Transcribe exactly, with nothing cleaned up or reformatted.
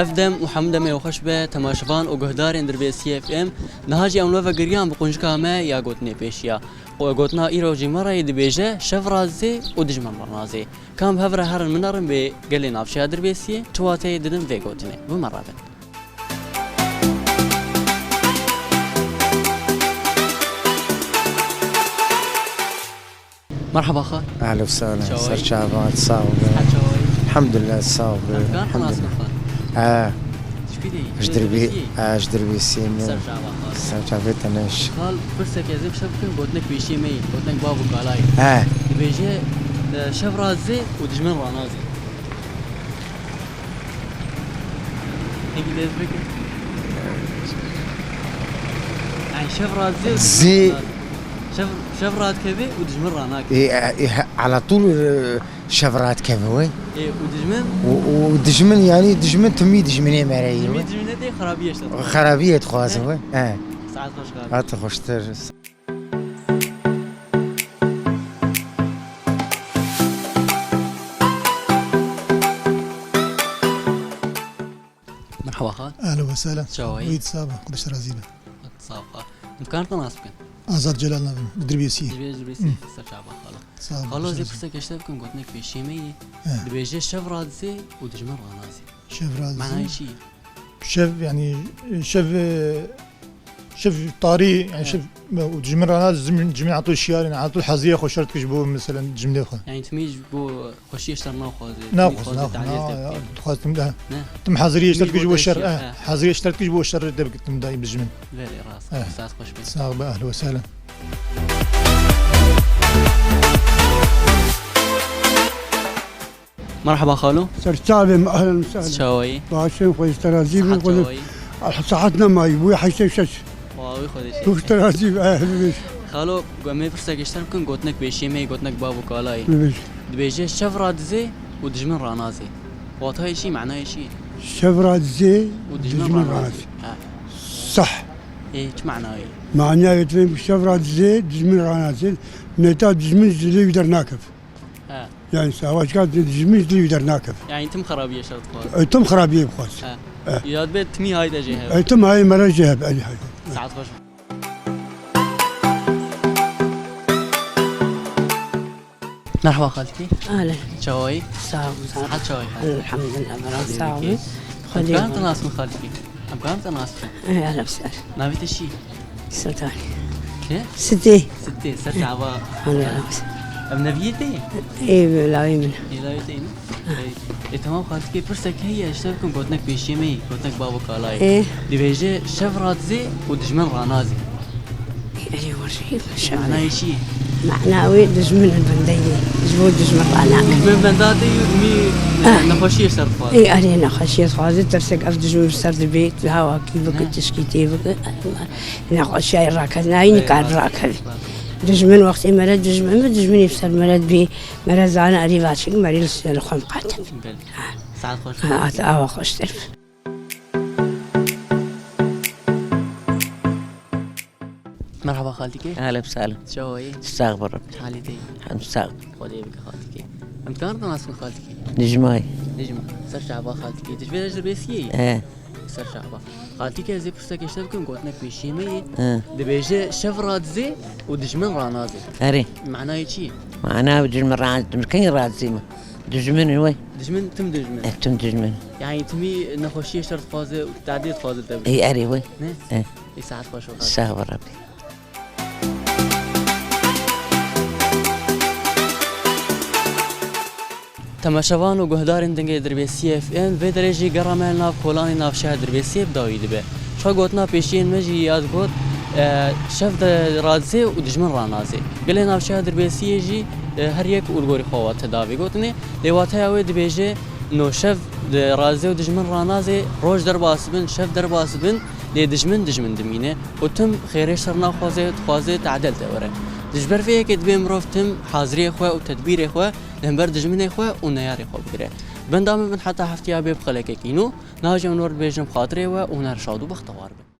Ev dem û hemû demê we xweş be, temaşevan û guhdarên Dirbêsiyê F M. Niha jî em li we ve giriyan bi quncika me ya gotinê pêşiya. Û gotina îro jî me re yê dibêje, şev radizê û dijmin ranazê. Ka em bi hev re herin binerin vê gelê navçeya Dirbêsiyê, çi wateyê didin vê gotinê? Bi me re bin. Merhaba xal. Ehlen we sehlen. Çawayî? Ser çavan, sağ ol. Sihet çawayî? Elhamdülillah, sağ ol. Em karin nas bixwin? He. Ji kî de yî? Ji Dirbî-, Dirbîsiyê? He, ji Dirbîsiyê me. Ser çava xal. Ser çavê te neş. Xal, pirsek ez ê bi şev bikim, gotinek pêşiyê me yî, gotinek bav û kalayê. He. Dibêje, e, şev radizê û dijmin ranazê. Peki dest peki. Yani şev radizê û dijmin ranazê. Zî- Şev, şev radikeve û dijmin ranake. E, e, e, ala tûl, e, şev radikeve wê. E, û dijmin? Û, û dijmin, yani dijmin timî dijminê me re yê wê. Timî dijminê tê xerabiyê işte. Xerabiyê dixwaze wê. He. Saet xweş xal. Hate xweştir. Merhaba xal. Ehlen we sehlen. Çawayî? Wî saba, Xwedê ji te razî be. Sağ ol. Em karin te nas bikin? Azad Celal navê min, bi Dirbêsiyê. Dirbêsiyê, Dirbêsiyê. Hı. Ser çava xalo. Sağ ol, Xalo, ez ê pirsek ji te bikim, gotinek pêşiyê me yê. He. Dibêje şev radizê û dijmin ranazê. Şev radizê. Manayê çi ye? Şev, yani, şev, e, şev tarî, yani, he, şev, û dijmin rana, dijmin, dijmin eto şiyarî, eto heziriyê xwe şer dikir ji bo, mesela, dijminê xwe. Yani, timî ji bo xweşiyê şer naxwaze. Naxwaze, timî dixwaze naxwaze, tadîl na-, tevkê. Dixwaze tim de. Ne. Tim heziriyê şer dikir ji bo şer, he, he. Heziriyê şer dikir ji bo şer de bikim dayî dijmin. Belê, rast. He. Saet xweş be. Sağ ol, ehlen we sehlen. Merhaba xalo. Ser çavê me, ehlen sehlen. Çawayî? Başên xwe, ji te razî bin, Sihet xwe. Çawayî? Al-, saet nemayî, bûye heştê şeş. Wa wî xwe dê. Xwe ji te razî bin, ehlen. Xalo, go-, em ê pirsek ji te bikin, gotinek pêşiyê me yê, gotinek bav û kalayê. Bibêj. Dibêje şev radizê û dijmin ranazê. Watayê çi, manayê çi? Şev radizê, û dijmin ranazê. Dijmin ranazê. Ha. Sah. Ê, çi manayê? Manayê dibê şev radizê, dijmin ranazê. Neta dijmin ji dilê wî dernakeve. He. Yani savaşka dijmin ji dilê wî dernakeve. Yani tim xerabiyê şer dixwaze. E, tim xerabiyê bixwaze. He. E. Ya dibê timî hayde jê hebe. E, tim hayê me re jê hebe, elî hayde. Saet xweş. Merhaba xaltî. Ahlen. Çawayî? Sağ ol, sağ ol. Sihet çawayî xaltî? Elhamdülillah, bera sağ ol. Xwedê. Em karin te nas bikin xaltî? Em karin te nas bikin? Ê, ehlen ser. Navê te çi? Sultanî. Çi? Sitê. Sitê, ser çava. Hane, elhamdülillah. Em neviyê te yê? Ê, lawê min. Ê, lawê te yê ne? Ê, ê, temam xaltîkê, pirsek heye, ji te bikim, gotinek pêşiyê me yê, gotinek bav û kalayê. Ê. Dibêje şev radizê û dijmin ranazê. Erê, werjî, şev. Manayê çi ye? Mana wê dijmin in bendeyê. Ji bo dijmin ranake. Dijmin benda te yû, mî, e, nexweşiyê ser dixwaze. Ê, erê, nexweşiyê dixwaze, tirsek ev dijmin ser dibê, tu hawakî bike, tişkî tê bike. Nexweşiyê rakevin, nayî nikar rakevin. Dijmin wextê mere dijmin be, dijminê bi ser mere dibê. Mere zane erê vaşik, mere li ser xwe miqate. Belê. Ha. Saet xweş. Ha, awa xweştir. Merhaba xaltîkê. Ehlen sehlen. Çawayî? Sax be Rebbî. Halê te yî? Hem sax. Xwedê bike xaltîkê. Em dikarin te nas bikin xaltîkê? Nijmayî. Nijma. Ser çava xaltîkê. Tu ji vê re ji Dirbêsiyê yî? He. Ser çava. Xaltîkê ez ê pirsek ji te bikim, gotinek pêşiyê me yê. He. Dibêje şev radizê û dijmin ranazê. Erê. Manayê çi ye? Mana dijmin ranazê, kengî radizê me? Dijmin in wê. Dijmin, tim dijmin. Eh, tim dijmin. Yani timî nexweşiyê şer dixwaze û tadê dixwaze te. Ê, erê wê. Ne? Eh. Ê, saet xweş û xaltî. Sax be Rebbî. Temaşevan û guhdarên Dengê Dirbêsiyê F M, vê derê jî gera me li nav kolanê navşeha Dirbêsiyê bi dawî dibe. Çawa gotina pêşiyên me jî ya digot, e, şev de radizê û dijmin ranazê. Gelê navşeha Dirbêsiyê jî, e, her yek û li gorî xwe wate da vê gotinê. Lê wateya wê dibêje, no şev de radizê û dijmin ranazê, roj derbas bin, şev derbas bin, lê dijmin, dijmin dimîne û tim xêrê şer naxwaze, dixwaze tadel te were. Ji ber vê yekê dibê mirov tim haziriyê xwe û tedbîrê xwe li hember dijminê xwe û neyarê xwe bigire. Benda min bin heta heftiya bê bi xelekekî nû, niha jî em li we dibêjin bi xatirê we û huner şad û bextewar bin.